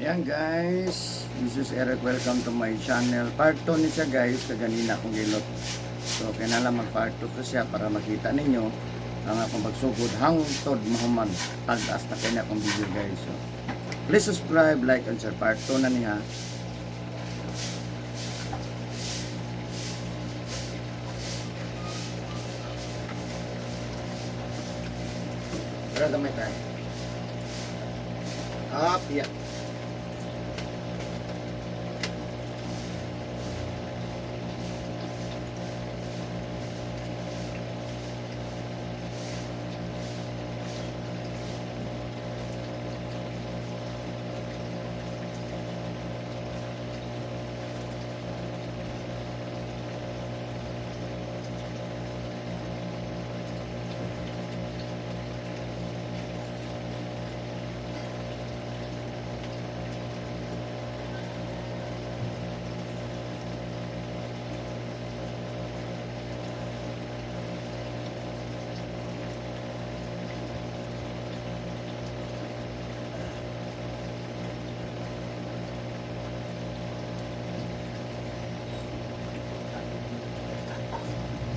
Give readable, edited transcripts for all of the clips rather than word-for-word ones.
Yan guys, this is Eric. Welcome to my channel. Part 2 ni siya guys, kaganina akong gilot. So kinahanglan mag part 2 to siya para makita ninyo ang akong pagsugod hangtod mahuman. Tag-as na kaya akong video guys. So, please subscribe, like, and share. Part 2 na niya. Pero gamay tayo. Up, yeah.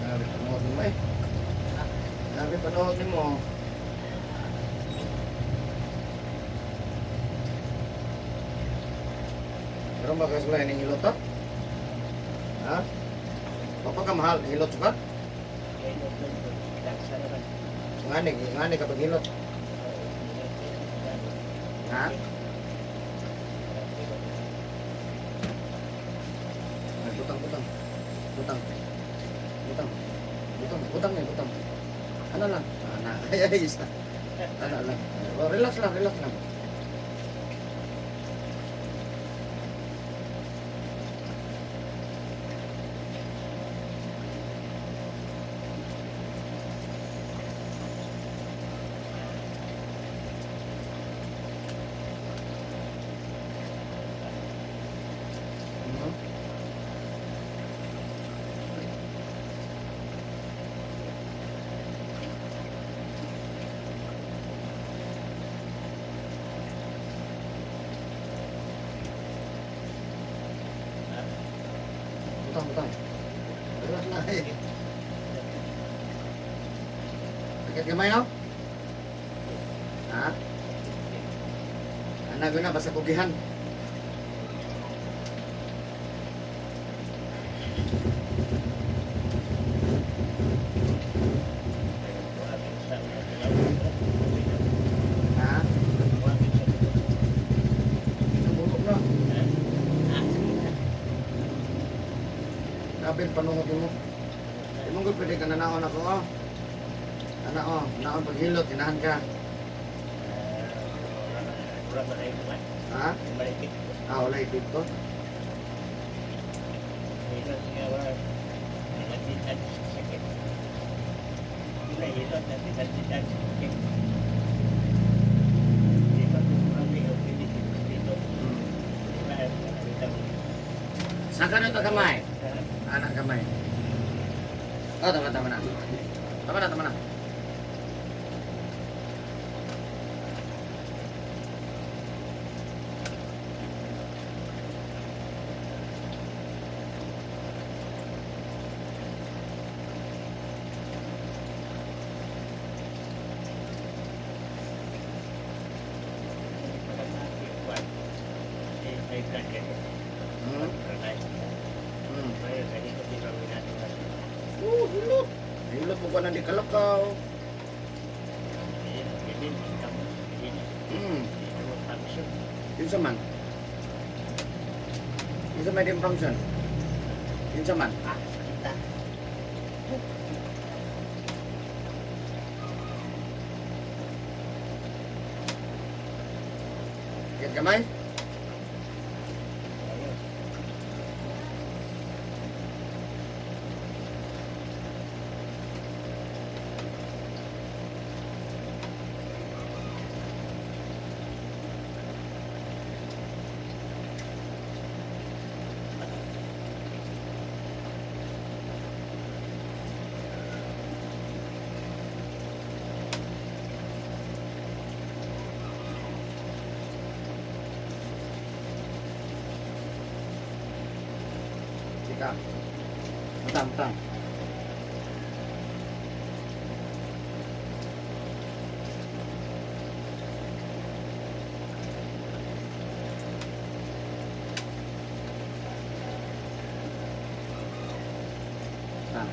Grabe panood mo eh. Grabe panood mo. Pero bagas wala yung hilot ha? Ha? Papa ka mahal, hilot sukat? Ngani, ngani kapag hilot. Ha? Ay, butang, butang. Butang. Butang. Butang, butang eh, butang. Ano lang? Ana, ay, ay, isa. Ano lang. Oh, relax lang, relax lang. Butang, butang. Relax lang eh. Sakit gamay no? Ha? Anak na, basta kugihan. Ha? Nabulok na. Grabe, panungot mo. Di mo pwede ka nanaon ako, oh. Ana, oh. Naon paghilot, inahan ka. Ha? Ah, wala epekto. Saka na ito kamay. Anak kamay. Oh, tama, tama na. Tama na, tama na. Oh, hilot. Hilot mo ka na di kalakaw. Yun sa man. Yun sa may din function. Yun sa man. Get kamay? Ka. Matang, matang. Ah.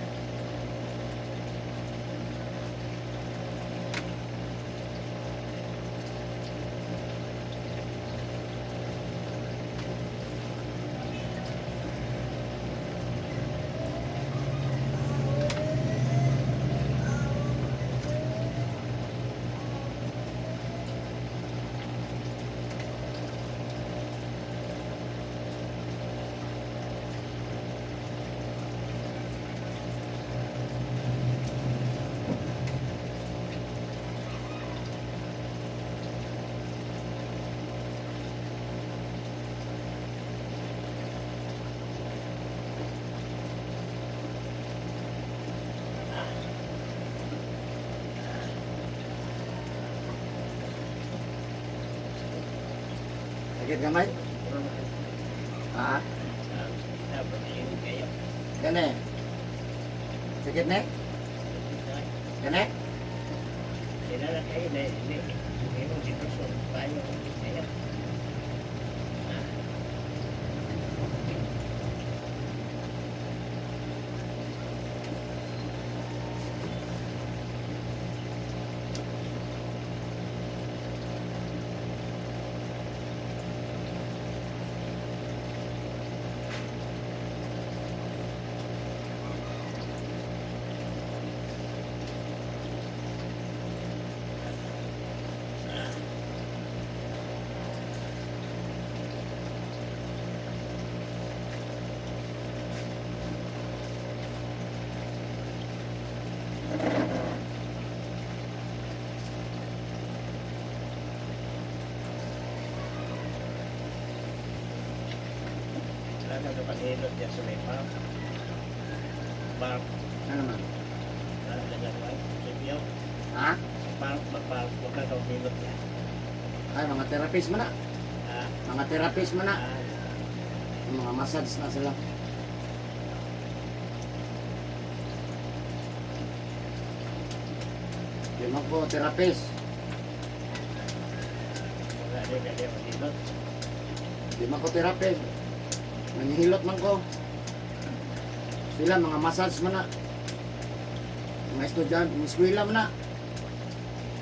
Sakit gamay? Ah, kene. Sakit ne? Kene? Wala ka panghilot niya sa may park. Park, Ano man? wala ka gagawa. Sa biyaw, Ha? sa park, mag-park, wala ka humilot niya. Ay, mga therapist man na. Ah, Mga therapist man na. ah, Mga massage na sila. Di man ko therapist. wala rin ka niya maghilot. Di man ko therapist. Nanghilot man ko. Sila mga massage man na. Mga estudyante, mga eskwela man na.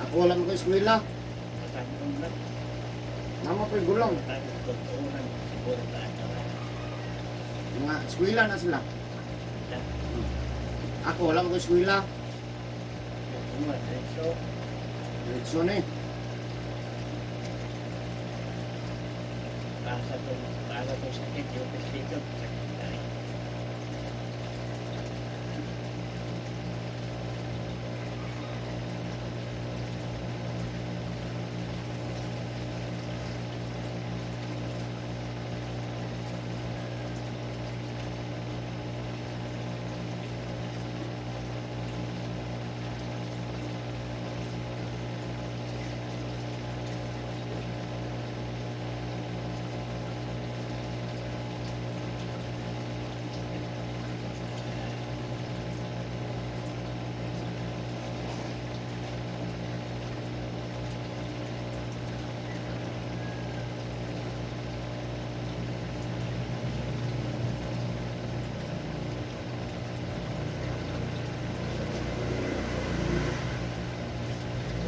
Ako wala man ko eskwela. Matangkong lang. Namo ko'y gulong. Matangkong tuunan, siguro na ito. Mga eskwela na sila. Ako wala man ko eskwela. Uma, diretso. Diretso ni. Para sa itong sakit, yung pestilyo, sakit na rin.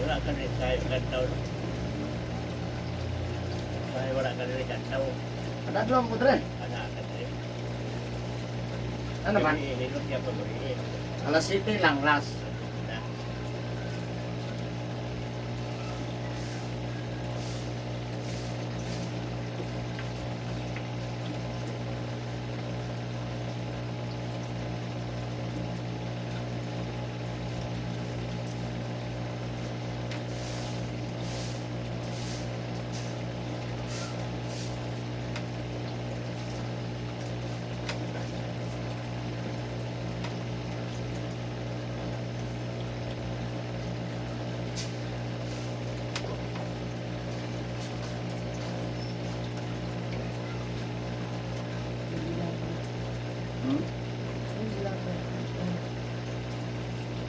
Wala ka rin tayo kantaw. No? Tayo wala ka rin kantaw. Kadadlong ko dre. Anak ka rin. Ano man? Hilot niya pa muli. Alas 7 lang last. Na.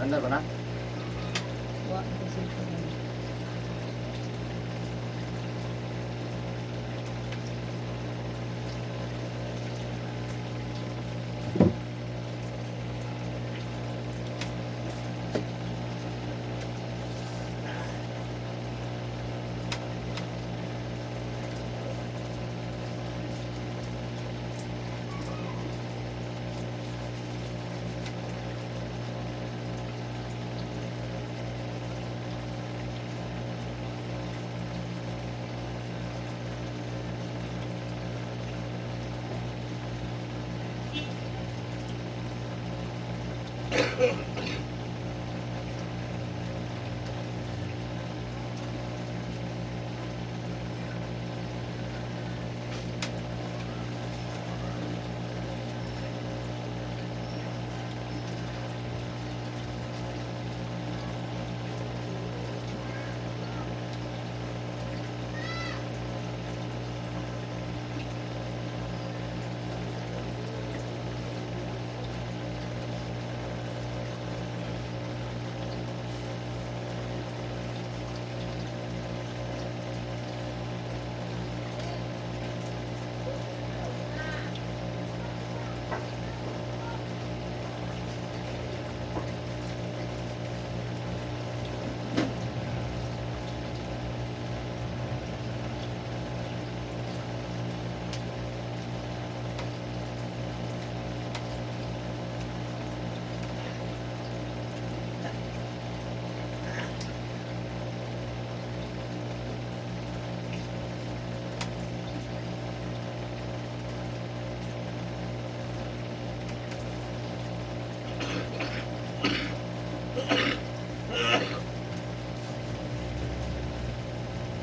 Andar ba na? Wa ko cellphone.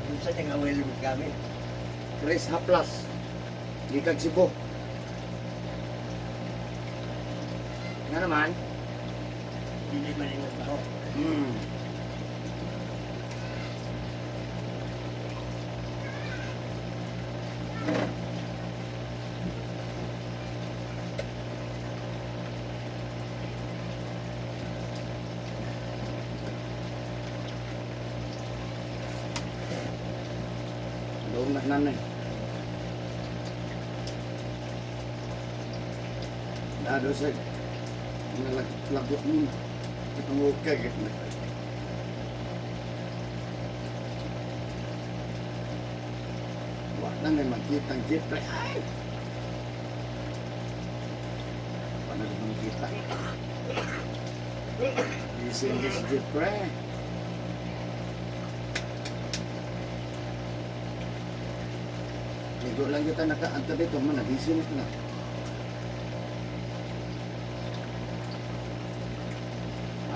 Unsa niyang awel mo gamit? Chris Haplas. Gikag Cebu. Nga naman. Dili man ingon baho. Doon na nanay. Dado sa nalaglagot mo. Itong ukag. Wa na may makita ang jeep. Ay! Wa na may makita. Ising this jeep, pre. Ligo lang kita nakaanta dito, man, nagising na.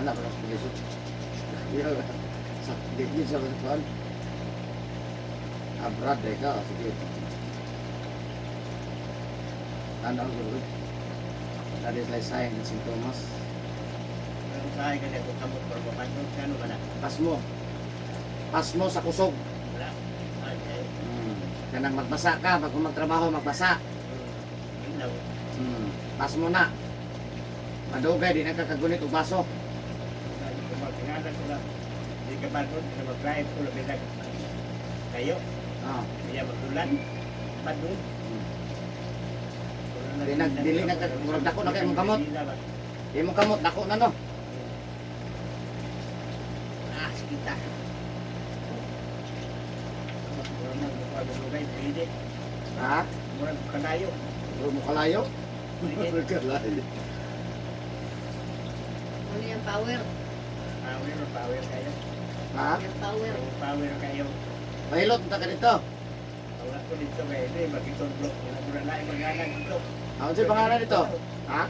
Anak ko na sa puliso. Sa di sa kuan. Abrad eh ka, sige. Tanaw ko. That is like saying in St. Thomas. Pero sa akin kasi kung kamot pero mapandong kano ba na? Pasmo. Pasmo sa kusog. Wala. Ay, ay. Kanang magbasa ka, pag magtrabaho, magbasa. Yun lang. Pasmo na. Madugay, di na kakagunit og baso. Tingnan ko lang. Di ka ba doon? Di ka mag-drive ko labi lang. Kayo, kaya magdulan. Bandung. Dili na murag dako na kay mong kamot. Imong kamot dako na no. Ah, kita. Murag magdugay, pwede. Ha? Murag kalayo. Murag mo kalayo. Pwede. Kalayo. Ano yung power? Power, power kayo. Ha? Yung power. Power kayo. Pahilot ta ka dito. Wala ko dito kay ini magitudlo. Wala ko na lain magalan dito. Ano sa pangalan nito? Ha?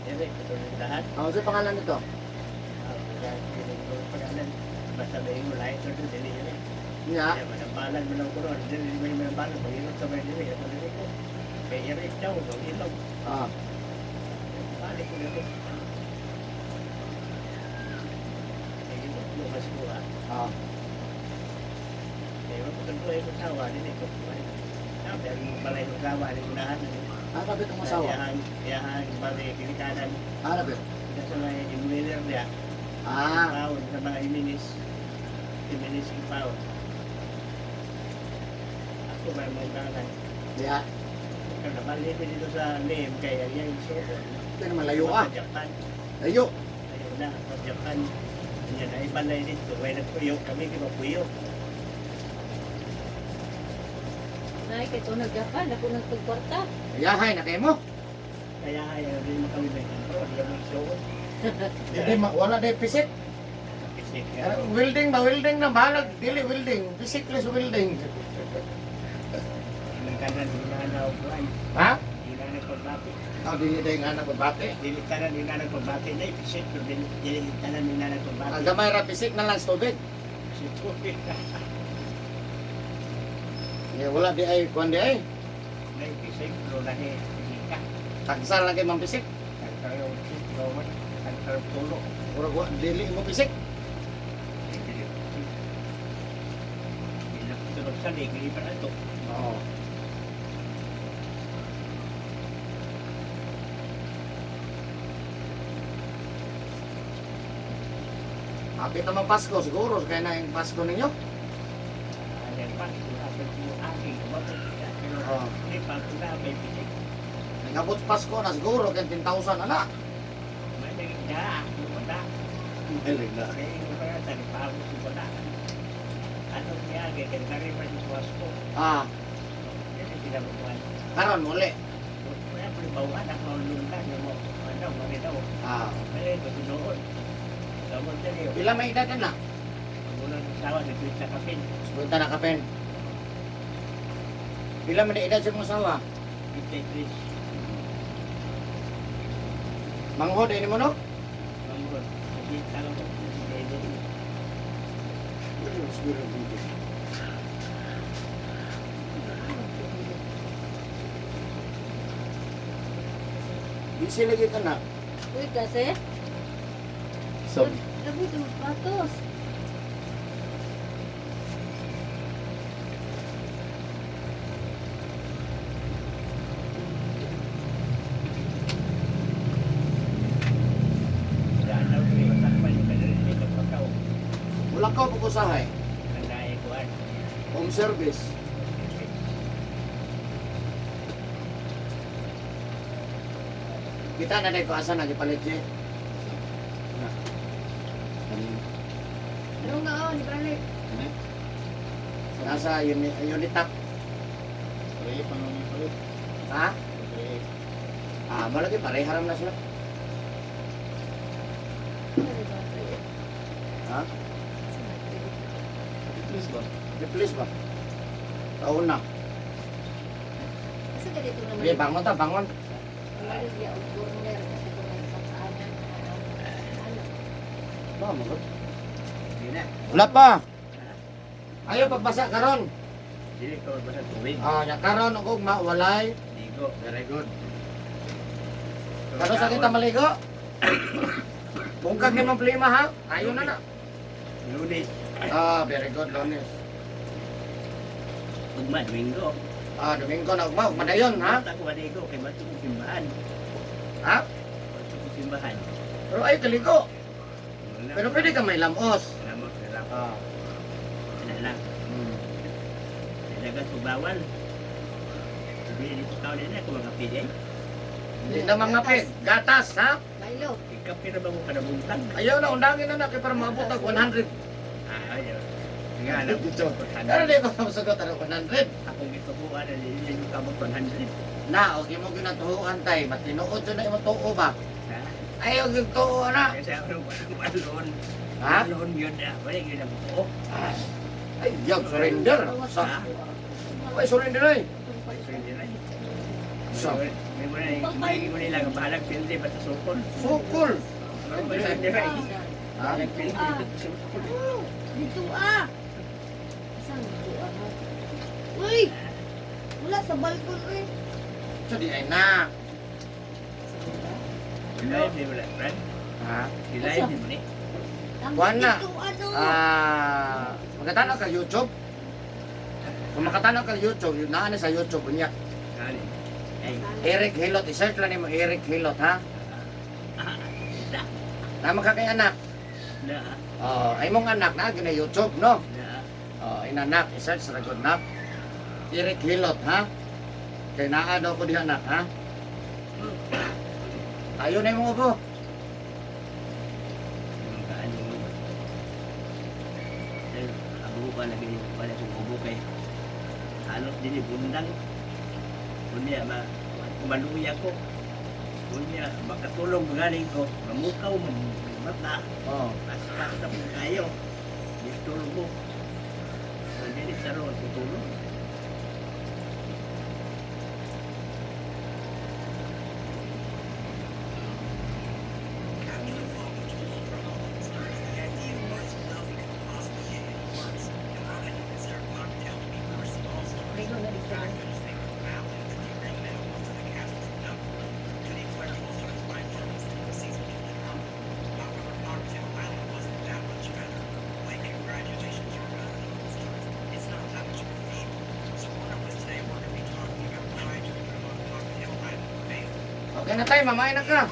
Dili, itong lahat. Ano sa pangalan nito? Ah, pangalan. Basta may ingon, lain ito, dili yun eh. Nya. Kaya manambalan mo lang ko noon. Dili may manambalan. Pag-ilog sa may dili. Ito dili ko. Kay Eric daw, mag-ilog. Balik ko dito. Sige, lukas ko ah. Kaya mo pagkakuha ko tawa, dili ko. Sabi, ang balay ng gawa, ni unahan. Ah, kapit ang asawa. Iyahang, iyahang balay, kinikanan. Ah, kapit. Ito sa may inwheeler niya. Ah, Pound sa mga iminis. Iminis yung pound. Ako may mga kanan. diha. Kaya nabalik ko dito sa name kaya yan yung suon. Pero malayo ah. Sa Japan. Layo. Ayaw na, sa Japan. Yan ay balay dito. Kaya nagpuyo kami, di ba puyo? Nay, kay to nag-Japan, ako nagtugkwarta. Yahay na kay mo. Kaya ayaw rin mo kami may kontrol. Yan yung suon. Hindi wala day pisik. Kasi Eh, welding ba welding na balag dili welding. Pisik lang sa welding. Kanan, hinanaw ko ay. Ha? Hinanaw pagbati. Ah, dili day nga na pagbati. Dili tanan hinanaw pagbati na ipisit. Pero dili tanan hinanaw pagbati. Ang gamay ra pisik na lang sa tubig. Si tubig. Eh, wala di ay kuan di ay. Na ipisik. Pero lahi. Ka. Tagsal lang kay mang pisik. Tagtaraw pisik. Gawan. Tagtaraw tulo. Murag dili mo pisik. Dili pisik. Dili tulog sa lig. Dili pa na ito. Oo. Hapit naman Pasko siguro kaya na yung Pasko ninyo. Ayan pa. Akin mo aking. Bakit ka? Pero Oo. hindi pa ako na may pisik. Nagabot Pasko na siguro kay 10,000 ana. May naging na. Wala. Dili na. Kaya yung mga talipagos wala. Ano niya, kaya kari pa si Pasko. Ah, Kasi sila magkuhan. karon uli. Wala po yung bawaan, ako ang lunda, yung mo, ano, mga daw. Ah, Ay, ito noon. Gamot na niyo. pila may edad na? Ang unang asawa, nagtuwid sa kapin. Punta na kapen. Pila man edad sa mga asawa? 53. Manghod ini mo no? Manggol. Kasi talo ko, si David. Busy lagi ka na. Uy, kasi. So, Labi ito patos. Daan daw, may masakpan yung kanil, may nagpakaw. wala ka po usahay. Kanaya kuhan. Home service. Kita na ko asa na gipalit je. Na. Ano nga oh, ni balik. Ano? Nasa unit unit top. Pare, panong palit. Ha? Pare, Ah, malaki pareharam na sila. Ha? please ba? Replace ba? Taon na. Kasi ganito naman. Okay, bangon ta, bangon. Maligya og corner kasi kung may sakaanan. Ano? Ba, magot. Hindi na. Wala pa. Ayaw pagbasa karon. Dili ko basta tubig. Ah, nya karon og ugma walay. Ligo. Very good. Karon sa kita maligo. Bungkag ni mong plima ha. Ayo na na. Lunes. Ah, very good, Lunes. Ugma, Domingo. Ah, Domingo na ugma, ugma dayon ha. Ako maligo, kay bato ko simbahan. Ha? Bato ko simbahan. Pero ay kaligo. Wala. Pero pwede ka may lamos. Lamot na lang. Ah. Wala lang. Talaga sa bawal. Sabihin dito tao nila kung mga pili. Hindi na mga pig. Gatas ha. Milo. Ikapi na ba mo kanabuntag? Ayaw na undangin na na kay para maabot ang 100. Ah, ayaw. Nga alam Dito. Pero di ko masugot ang 100. Akong gitubuan na hindi yung kamot 100. Na, okay mo ginatuhuan tay. Matinuod yun na imong tuo ba? Ha? Ayaw yung tuo na. Kasi ako walang Ha? Loan yun ah. Wala yun ang buo. Ay, yag, surrender. Sa, ay, surrender ay. Hindi na. Sa, May mo na may mo nila bahalag pildi basta sukol. sukol. Surrender ay. Ha? Bahalag pildi basta sukol. Dito ah. Saan dito ah? Uy! Wala sa balkon uy. So, di ay na. Live di wala, Brad. Ha? Di live di mo ni. Kuwan na. Dito ano? Ah, makatanaw ka YouTube? Kung makatanaw ka YouTube, yun naa na sa YouTube niya. Kani. Ay. Eric Hilot, i-search lang nimo Eric Hilot ha. Tama ka kay anak. Na, Oh, ay mong anak na gina YouTube, no? na. Oh, inanak, i-search ra gud nak. Eric Hilot, ha? Kay naa daw ko diha nak, ha? Ayo na imong ubo. Kaan yung eh, abo pa lagi wala kong ubo kay halos dili bundang. Unya ma kumaluya ko. Unya makatulog galing ko, mamukaw man mata. Oh. Paspas na po kayo. Distulog mo. So, dili sa roon, tutulog. Ay, na dito. Okay na tayo, mamay na ka.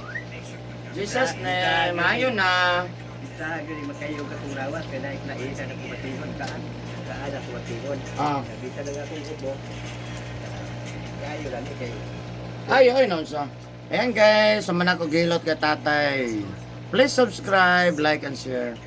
Jesus na maayo na. Isa, gani makayo ka kung lawas, kaya naik na isa na kumatihon kaan. Kaan na kumatihon. Ah. Nabita lang akong ubo. Kayo lang eh, kayo. Ay, oy, no, so. Ayan guys, sama na ko gilot kay tatay. Please subscribe, like, and share.